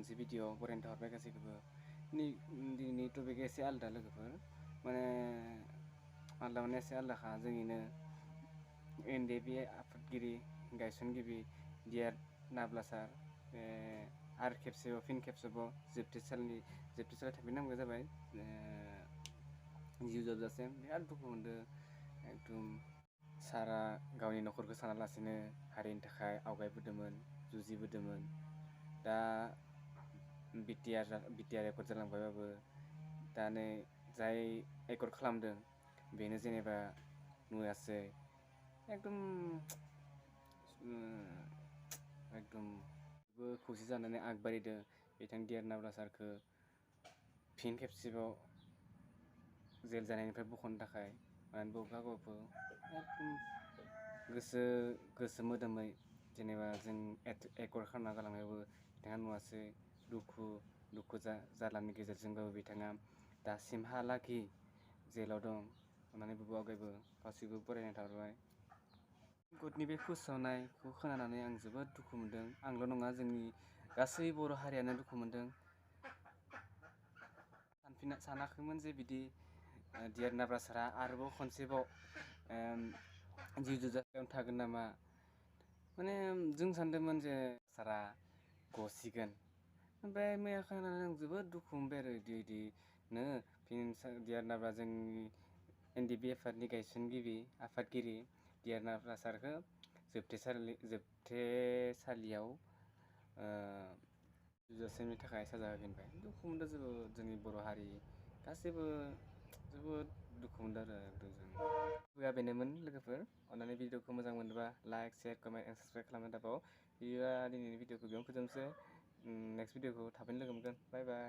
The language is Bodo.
मोनसे भिडिअ बरायनो हरबाय गासैखौबो दिनैनि टपिक एसे आलदा लोगोफोर माने आलदा माने एसे आलदाखा जोंनिनो एनडिएफबि आफादगिरि गायसनगिरि डिआर नाब्ला सार आरो खेबसेबाव फिन खेबसेबाव जोबथे सालनि थाफिननांगौ जाबाय जिउ जोबजासिम बिराद दुखु मोनदों एकदम सारा गावनि न'खरखौ सानालासिनो हारिनि थाखाय आवगायबोदोंमोन जुजिबोदोंमोन दा बिटिआर एकर्ड जालांबायबाबो दा नै जाय एकर्ड खालामदों बेनो जेनेबा नुवासै एकदम खौसे जानानै आगबारिदों बिथां डिआर नाब्ला सारखौ फिन खेबसेबाव जेल जानायनिफ्राय बख'नो थाखाय माने बबेखौ एकदम गोसो मोदोमै जेनेबा जों एकर्ड खालामना गालांनायावबो बिथाङा नुवासै दुखु जारलानि गेजेरजोंबाबो बिथाङा दासिमहालागि जेलाव दं होननानै आवगायबो गासैबो बरायना थाबाय गदनि बे फोसावनायखौ खोनानानै आं जोबोद दुखु मोनदों आंल' नङा जोंनि गासै बर' हारियानो दुखु मोनदों सानाखैमोन जे बिदि डिआर नाब्ला सारआ आरोबाव खनसेबाव जिउ जोबजासिम थागोन नामा माने जों सानदोंमोन जे सारआ गसिगोन ओमफ्राय मैया खोनानानै आं जोबोद दुखु मोनबाय आरो बिदिनो डिआर नाब्ला जोंनि एनडिएफबि आफादनि गायसनगिरि आफादगिरि डिआर नाब्ला सारखौ जोबथेसालियाव जोबजासिमनि थाखाय साजा होफिनबाय दुखु मोनदों जोंनि बर' हारि गासैबो जोबोद दुखु मोनदों आरो जों बेनोमोन लोगोफोर अन्नानै भिडिअखौ मोजां मोनोबा like share comment and subscribe खालामनो दाबाव दिनैनि भिडिअखौ बेयावनो फोजोबनोसै नेक्स्ट भिडिअखौ थाबैनो लोगो मोनगोन बाय बाय